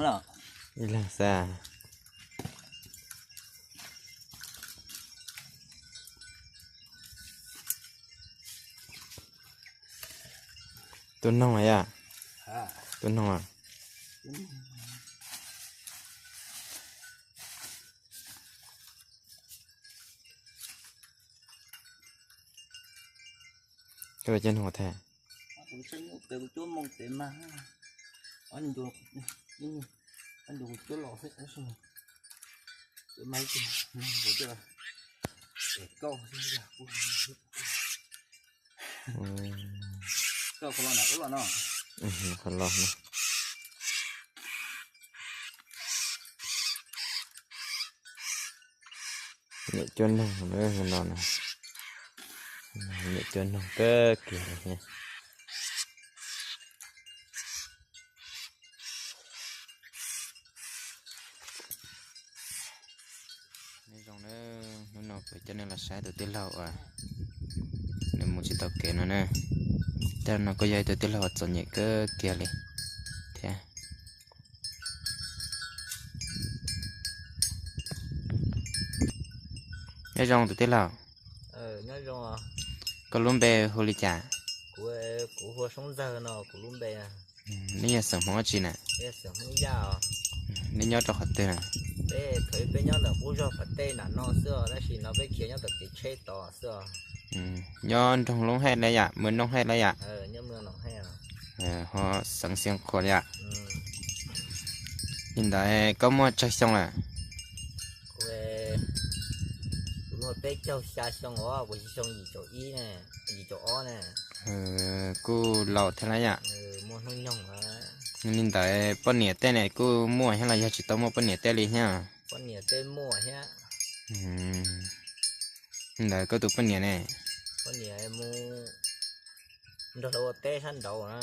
Los, ib leeg xwb. Tus noog yom? Tus noog. Koj cov noog thiab. Qhov los no. Nyuam cuab noog no, nyuam cuab noog kawg kiag li thiab. Nyob zoo na, hnub no kuv coj nej los saib tus tij laug uas nws mus tsis tau kev no na. Tij laug no kuj yog ib tug tij laug uas txom nyem kawg kiag li thiab. Nyob zoo tus tij laug. Koj lub npe hu li cas? Kuv hu Soob Ntxawg no kuv lub npe. Nej yog xeem Hmoob dab tsi na? Nej nyob rau qhov twg na? Peb nyob ntawm qub zog Phav Tej nram no xwb os, tab sis no peb khiav nyob tom kev tsheb tod xwb os. Nyob nroog Loob Hej na yom, Mws Noog Hej na yom? Ho xeev Xeev Khuam yom? Li ntawd koj muaj tsawg xyoo lawm? Kuv muaj peb caug xya xyoo os, kuv xyoo yim caum ib ne, yim caum ob ne. Kuj laus thiab lawm yom? Muaj hnub nyoog lawm. Li ntawd poj niam tej ne kuj muaj thiab los yog tsis tau muaj poj niam tej li thiab? Poj niam tej muaj thiab. Li ntawd koj tus poj niam ne? Poj niam mus nrog lawv ua teb sab nraud na.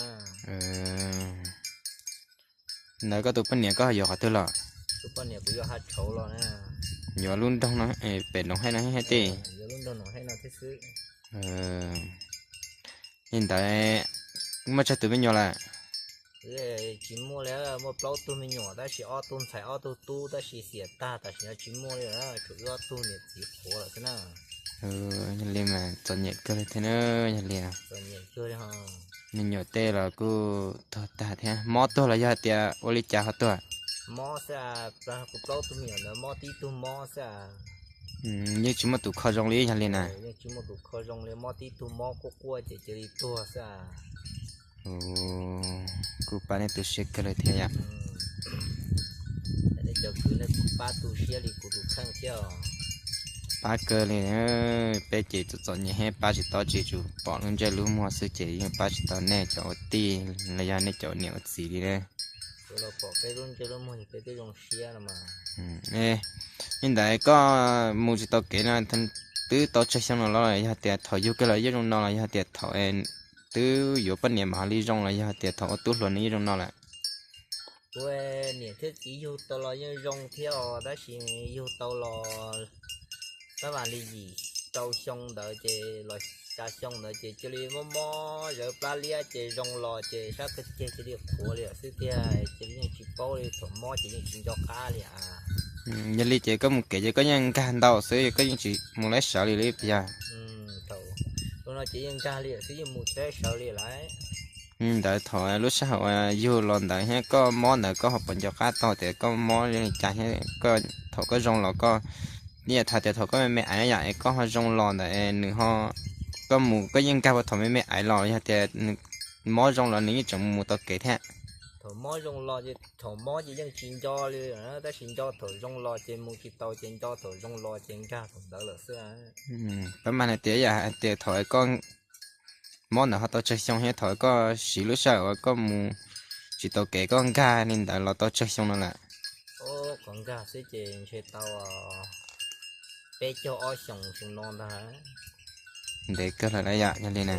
Li ntawd koj tus poj niam koj yuav qhov twg los? Tus poj niam kuv yuav Hav Tshauv los na. Yuav lub nroog no, pem Noom Hej no thiab tij? Yuav lub nroog Noom Hej no thiab xwb. Li ntawd muaj tsawg tus me nyuam lawm? Tsis muaj li, muaj plaub tug me nyuam tab sis ob tug ntxhais ob tug tub tab sis xiam tag tam sim no tsis muaj li lawm, tshuav wb ob tug niam txiv qhuav lawm xwb na. Yog li mas txom nyem kawg li thiab na, yog li. Me nyuam tej los kuj tuag tag thiab, mob tuag los yog hais tias ua li cas ho tuag? Mob xwb, kuv plaub tug me nyuam ntawd mob tib tug mob xwb. Yeej tsis muaj tus kho zoo li yog li na. Yeej tsis muaj tus kho zoo li, mob tib tug mob quaj quaj ces cia li tuag xwb. Kuj pab nej tu siab kawg li thiab yom. Cov kwv nej kuj pab tu siab li kuv tus kheej thiab os. Pab kawg li, peb ces txom txom nyem thiab pab tsis tau tsis, tsuas pom lub ntsej lub muag xwb ces yeej pab tsis tau nej cov ua tij los yog nej cov niam ua txiv li na. Los pom peb lub ntsej lub muag ces peb twb zoo siab no mas. Li ntawd koj mus tsis tau kev no twb tau tsawg xyoo no los yog tias thaum yug kawg los yeej zoo no los yog tias thaum twb yuav poj niam mam li zoo los yog tias thaum ua tub hluas no yeej zoo no lawm? Kuv niam thiab txiv yug tau los yeej zoo thiab os, tab sis yug tau los tab mam li yim rau xyoo ntawd ces los xya xyoo ntawd ces cia li mob mob zawv plab liab ces zoo los ces sab kawg ceg cia li qhuav li lawm xwb tiag, cia li yeej tsis paub li, thaum mob ces yeej tsis nco qab li as. Yog li ces koj mus kev ces koj yeej nkag ntau xwb, koj yeej tsis mus laib sawv li li puas yog? Thaum no ces yeej nkag li lawm xwb, yeej mus tsis laib sawv li lawm. Ntawd thaum lub sij hawm uas yug los ntawd thiab koj mob ntawd koj ho puas nco qab tau tias koj mob li cas thiab? Thaum koj zoo los koj, yeej tham tias thaum koj me me aiv yom es koj ho zoo los ntawd es nws ho, koj mus koj yeej nkag puas thaum me me aiv los yog tias nws mob zoo los nws yeej tseem mus tau kev thiab? Thaum mob zoo los, thaum mob ces yeej tsis nco li, tab sis nco thaum zoo los ces mus tsis tau ces nco thaum zoo los ces nkag thaum ntawd lawm xwb. Pab mas hais tias yam hais tias thaum koj mob ntawd ho tau tsawg xyoo thiab thaum koj siv lub sij hawm uas koj mus tsis tau kev koj nkag li ntawd los tau tsawg xyoo no lawm? Qhov nkag xwb ces ntshe tau peb caug ob xyoos xyoo no ntag. Ntev kawg lawm yom, yog li na.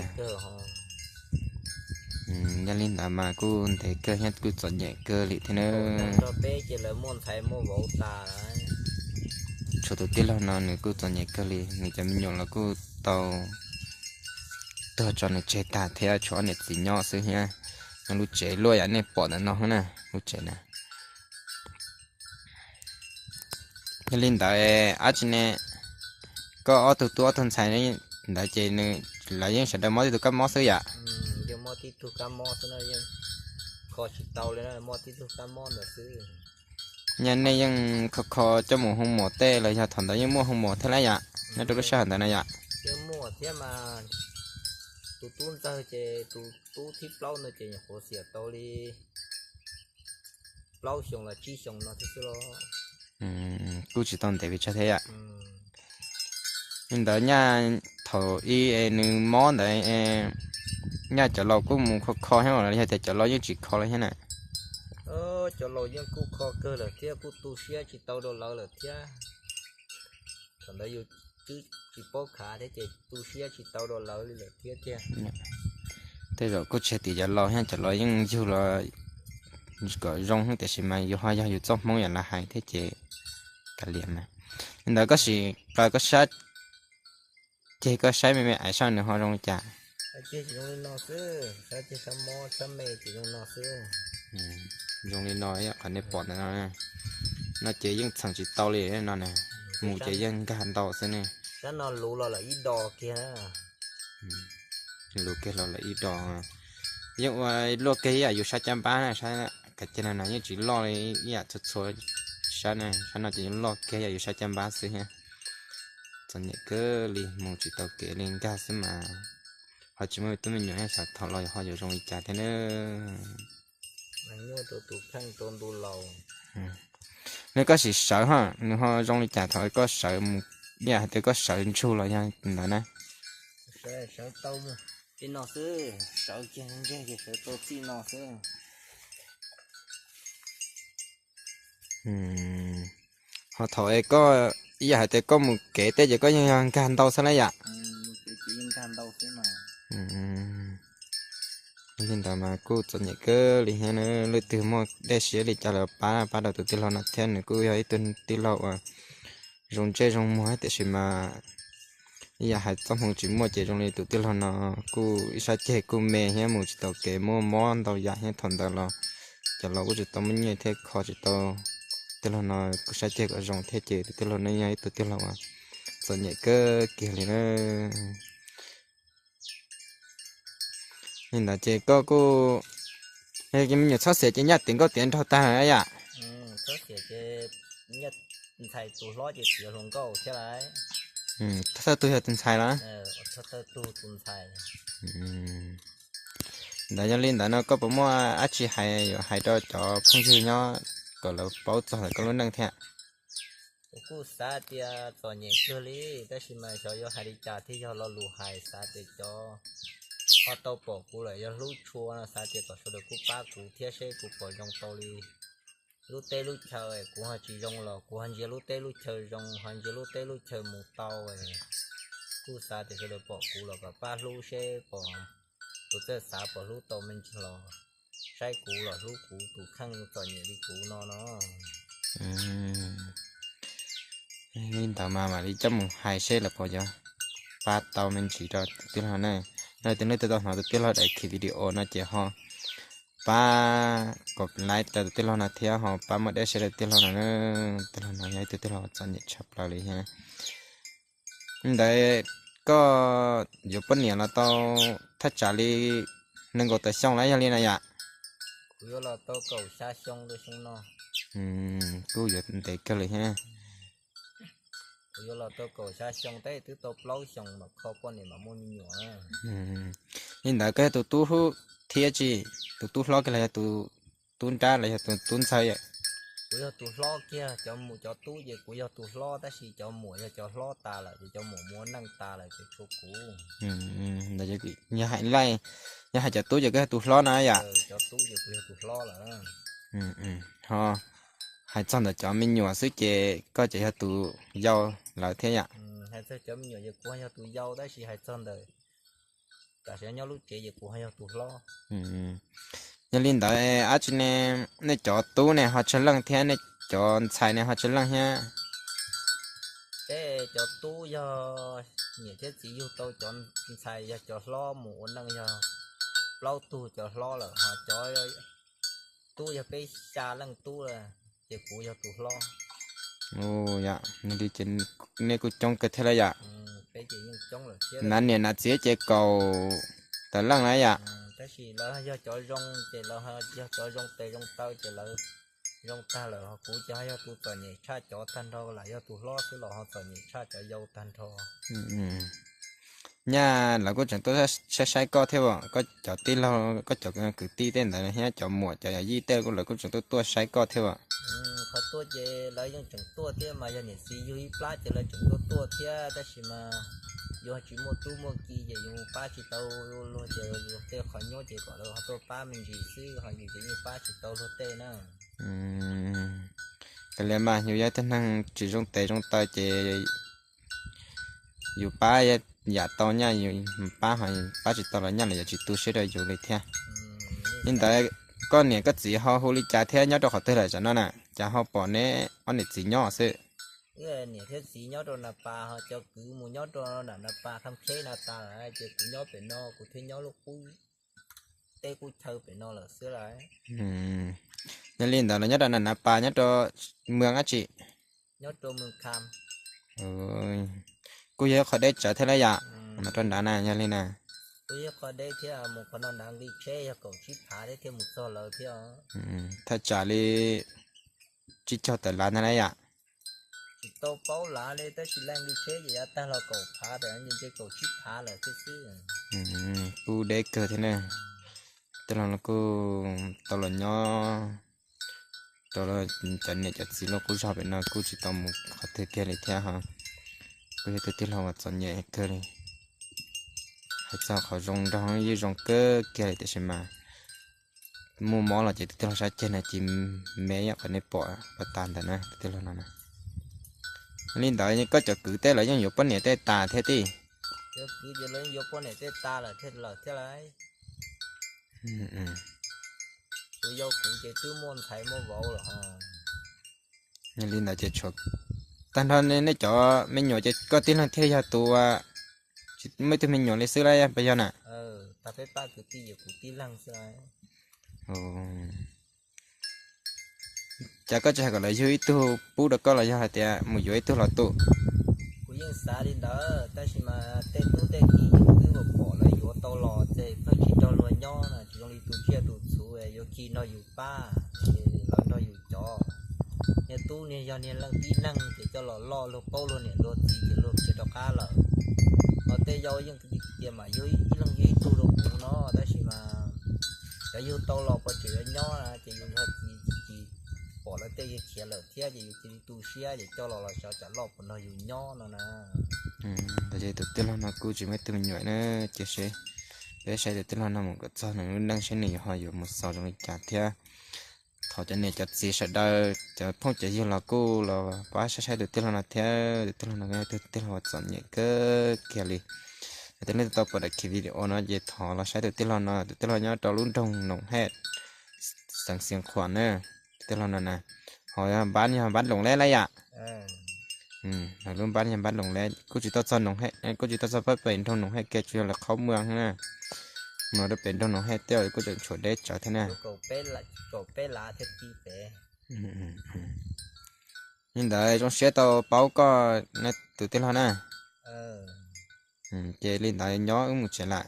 Yog li ntawd mas kuj ntev kawg thiab kuj txom nyem kawg li thiab na. Rau peb ces lawv muaj ntxhais muaj vauv tas. Tshuav tus tij laug no nws kuj txom nyem kawg li, nws cov me nyuam los kuj tau tuag tso nws tseg tag thiab tshuav ob niam txiv nyob xwb thiab. Nyob lub tsev luaj yam nej pom ntawm no na, lub tsev na. Yog li ntawd dab tsi ne, koj ob tug tub ob tug ntxhais ntawd ces nws, lawv yeej sawv daws mob tib tug kab mob xwb yam? Nyaj nej yeej kho kho coj mus hoo mos tej los yog thaum ntawd yeej muaj hoo mos thiab lawm yam, nyob rau lub sij hawm ntawd na yam? Tus tub ntxawg ces tus tub thib plaub no ces nyuam qhuav xiam tau li plaub xyoos los tsib xyoos no thiab xwb los. Kuj tsis tau ntev pes tsawg thiab yam. Li ntawd nyaj thaum ub nws mob ntawd, nyaj cov laus kuj mus kho kho thiab los yog tias cov laus yeej tsis kho lawm thiab na? Cov laus yeej kuj kho kawg lawm thiab kuj tu siab tsis tau rau lawv lawm thiab. Thaum ntawd yus twb tsis paub khav thiab ces tu siab tsis tau rau lawv li lawm thiab tiag. Tej zaum kuj tsis hais tias cov laus thiab, cov laus yeej yug los kom zoo thiab tiam sis mas yus ho yog yus txoj hmoov yam lawv hais thiab ces kav liam mas. Li ntawd koj sim plaws koj sab ceg koj saib me me aiv saib nws ho zoo li cas. Zoo li no, qhov nej pom ntawm no, no ces yeej txheem tsis tau li no na, mus ces yeej nkag ntau xwb ne. Lus kiag los lawm ib do, yeej ua luaj kiag ib yam yus sab caj npab na, sab kav ceg no na yeej tsis loj li ib yam txhua txhua sab na, sab no ces yeej loj kiag ib yam yus sab caj npab xwb thiab. Txom nyem kawg li, mus tsis tau kev li, nkag xwb mas ho tsis muaj tub me nyuam, xyov thaum los ho yuav zoo li cas thiab na. Nws koj sim sawv ho nws ho zoo li cas thaum koj sawv mus, ib yam hais tias koj sawv ntsug los yog ntawd na? Ho thaum es koj, ib yam hais tias koj mus kev tej ces koj yeej yog nkag ntau xwb na yam? Li ntawd mas kuj txom nyem kawg li thiab na, leej twg muaj dej siab li cas los pab pab rau tus tij laug no thiab, nws kuj yog ib tug tij laug uas zoo ntsej zoo muag tiam sis mas ib yam hais txoj hmoo tsis muaj ces zoo li tus tij laug no kuj ib sab ceg kuj me thiab mus tsis tau kev, muaj mob ntau yam thiab thaum ntawd los cov laus kuj tsis tau muaj nyiaj thiab kho tsis tau. Tij laug no kuj sab ceg kom zoo thiab ces tus tij laug no yog ib tug tij laug uas txom nyem kawg kiag li na. Li ntawd ces koj kuj, me nyuam txhob xiam ces nyaj tiav nkauj tiav nraug tag yam. Thawj tug yog tus ntxhais los? Ntawd yog li ntawd no koj puas muaj dab tsi hais yuav hais rau cov phooj ywg nyob kom lawv paub txog ntawm koj lub neej thiab? Kuv kuj xav tias txom nyem kawg li, tab sis mas xyov yuav hais li cas thiaj yog lo lus hais, xav tias cov ho tau pom kuv lawm yog hlub tshua no, xav tias kom sawv daws kuj pab kuv thiab seb kuv puas zoo tau li lub teb lub chaw. Kuv ho tsis zoo los kuv ho ntsia lub teb lub chaw zoo, ho ntsia lub teb lub chaw mus tau. Kuj xav tias sawv daws pom kuv los kom pab hlub seb pom, kuv txawj xav pom hlub tau me ntsis los saib kuv los hlub kuv tus kheej txom nyem li kuv no no. Li ntawd mas mam li coj mus hais seb lawv puas yuav pab tau me ntsis rau tus tij laug ne. Yog leej twg tau hnov tus tij laug daim khiv video no ces ho pab kom like rau tus tij laug no thiab ho pab muab dej share rau tus tij laug no. Tij laug no yog ib tug tij laug txom nyem tshaj plaws li thiab. Ntawd koj yuav poj niam los tau thaj tsam li nees nkaum tawm xyoo lawm yog li na yom? Kuv yuav los tau kaum xya xyoo rau xyoo no. Kuj yuav ntev kawg li thiab. Kuv yuav los tau kaum xya xyoo tab sis twb tau plaub xyoos mam kho poj niam mam muaj me nyuam. Li ntawd koj yog tus tub thiab tsis, tus tub hlob kiag los yog tus tub nrab los yog tus tub ntxawg? Kuv yog tus hlob kiag, cov muam cov tub ces kuv yog tus hlob tab sis cov muam yog cov hlob tas lawm ces cov muam mus ua neej tas lawm ces tshuav kuv. Yog hais, yog hais cov tub ces koj yog tus hlob na yom? Cov tub ces kuv yog tus hlob lawm. Ho hais txog ntawm cov me nyuam xwb ces koj ces yog tus yau lawm thiab yom? Hais txog cov me nyuam ces kuv ho yog tus yau tab sis hais txog ntawm tam sim no nyob lub tsev ces kuv ho yog tus hlob. Yog li ntawd dab tsi ne, nej cov tub ne ho tsawg leej thiab nej cov ntxhais ne ho tsawg leej thiab? Cov tub yog niam thiab txiv yug tau cov ntxhais yog cov hlob mus ua neej yog plaub tug cov hlob lawm, ho cov tub yog peb xya leej tub lawm, ces kuv yog tus hlob. Yog li ces nej kuj coob kawg thiab lawm yom. Nav niam nav txiv ces kaum tawm leej na yom. Tab sis lawv yog cov zoo ces lawv yog cov zoo tes zoo taw ces lawv zoo tag lawm, ho kuv ces ho yog tus txom nyem tshaj cov tag nrho, lam yog tus hlob xwb los ho txom nyem tshaj cov yau tag nrho. Nyaj lawv kuj tseem tuaj saib saib koj thiab as, koj cov tij laug, koj cov kwv tij tej ntawd thiab cov muam cov yij tej lawv kuj tseem tuaj tuaj saib koj thiab as. Qhov tuaj ces lawv yeej tseem tuaj thiab mas, yog niam txiv yug ib plab ces lawv tseem tuaj tuaj thiab, tab sis mas yus tsis muaj tub muaj ki ces yus pab tsis tau luag, ces yus tej qhov nyuaj ces kom lawv ho tuaj pab me ntsis xwb, ho yus ces yeej pab tsis tau luag tej na. Kav liam mas yus yog tib neeg tsis zoo tes zoo taw ces yus pab yam tau nyaj yus pab, ho pab tsis tau los nyaj los yuav tsis tu siab rau yus li thiab. Li ntawd koj niam koj txiv ho hu li cas thiab nyob rau qhov twg lawm tam no na, cas ho pom neb ob niam txiv nyob xwb? Niam thiab txiv nyob rau Nab Pas, ho cov kwv mus nyob rau nram Nab Pas Thaj Kheb no tas lawm, ces kuv nyob pem no, kuv thiaj nyob lub qub teb qub chaw pem no lawm xwb lauj. Yog li ntawd los nyob rau nram Nab Pas nyob rau mws dab tsi? Nyob rau mws Kham. Kuj yog ib qho deb tsawv thiab lauj yom, mus rau nrad na, yog li na. Kuj yog ib qho deb thiab, mus qhov no nrad nqi tsheb yog kaum tsib phav thiab thiaj mus txog lawv thiab. Thaj tsam li tsib caug tawm lav ntag na yom. Tsis tau paub lav li, tab sis leej nqi tsheb ces yav tag los kaum phav, tam nce kaum tsib phav lawm thiab xwb. Kuj deb kawg thiab na. Tij laug no kuj tau los nyob rau cov niam cov txiv lub qub zog pem no, kuj tsis tau mus qhov twg kiag li thiab ho. Kuj yog tus tij laug uas txom nyem kawg li. Hais txog qhov zoo nraug yeej zoo kawg kiag li, tiam sis mas muaj mob los ces tus tij laug sab ceg no ces me yam qhov nej pom pas tas ntawd na, tus tij laug no na. Li ntawd koj cov kwv tej lawv yeej yuav poj niam tej tas thiab tij? Cov kwv ces lawv yuav poj niam tej tas lawm thiab lawm thiab lauj. Tus yau kuv ces twb muaj ntxhais muaj vauv lawm ho. Yog li ntawd ces tshuav tag nrho nej cov me nyuam ces koj tib leeg thiaj yog tus uas tsis muaj ib tug me nyuam li xwb lauj, puas yog na? Tag peb pab kwv tij ces kuv tib leeg xwb lauj. Cas koj tsis hais kom lawv yug ib tug pub rau koj los yog hais tias mus yuav ib tug los tu? Kuv yeej xav li ntawd, tab sis mas tej tub tej ki ces kuv twb pom lawv yuav tau los ces pheej tsis nrog luag nyob na, tsis zoo li tus tsiaj tus txhu yuav khi nrog yus pab, lawv nrog yus cov. Niag tub niag yog niag leej tib neeg ces coj los loj luag paub luag niam luag txiv ces luag khiav rov qab lawm. Ho tej yau yeej tias mam yug ib leeg yug ib tug rau kuv no, tab sis mas cov yug tau los puas tseem yuav nyob na, ces yus yog txiv tsis pom lawv tej khiav lawm thiab ces yus cia li tu siab ces coj los los xyov tsam loj puas nrog yus nyob no na. Tus tij laug no kuj tsis muaj ib tug me nyuam na, cia seb peb saib tus tij laug no mus kom txog nws lub neej seb nws yuav ho yuav mus xaus zoo li cas thiab. Thov cov niam cov txiv sawv daws cov phooj cov ywg los kuj los pab saib saib tus tij laug no thiab, tus tij laug no yog tus tij laug uas txom nyem kawg kiag li. Yog tias leej twg tau pom daim khiv video no ces thov los saib tus tij laug no, tus tij laug nyob rau lub nroog Noom Hej, xeev Xiav Khuam na. Tus tij laug no na, ho npab yog npab Loos Leb lauj yom. Lub npab yog npab Loos Leb, kuj tsis tau txog Noom Hej, kuj tsis tau txog pab pem nroog Noom Hej kiag, tsuas yog lawv qhaub mws na. Mus rau pem nroog Noom Hej tej kuj tseem tshuav deb tsawv thiab na. Li ntawd zoo siab tau paub koj tus tij laug na. Ces li ntawd nyob wb mus tsev lawm.